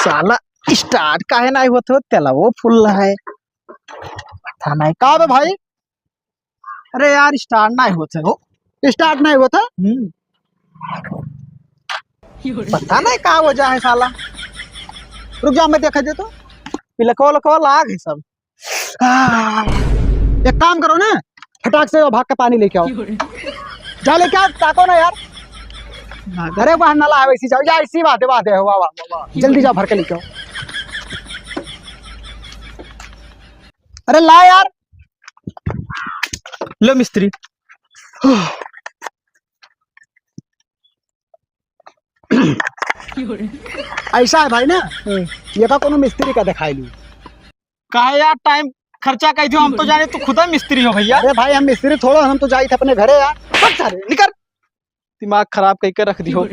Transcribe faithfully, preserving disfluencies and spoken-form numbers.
साला start काहे नाहीं होत हो? तेलवो full है। पता नहीं का बे भाई? अरे यार, start नाहीं होत है हो। Start नाहीं होत है? हम्म। पता नहीं का वजह है साला। रुक जा, मैं देखा दे तो। पिलकवा उलकवा लाग है सब। आह, एक काम करो ना, फटाक से भाग के पानी लेके आओ। जा लेके आओ, ताको ना यार। अरे वाह, नला है वैसी, जाओ, जा इसी बात है, बात है, वाह, वाह, वाह, वाह। जल्दी जाओ, भर के लेके आओ। अरे ला यार, लो मिस्त्री। ऐसा है भाई ना, हम्म। ये का कोनो मिस्त्री का दिखाई लू। काहे यार, time खर्चा कई दियो, हम तो जाने तू खुदा मिस्त्री हो भैया। अरे भाई, हम मिस्त्री थोड़ा, हम तो जाई थे अपने घरे यार। बस सारे, निकर। दिमाग खराब कई के रख दियो।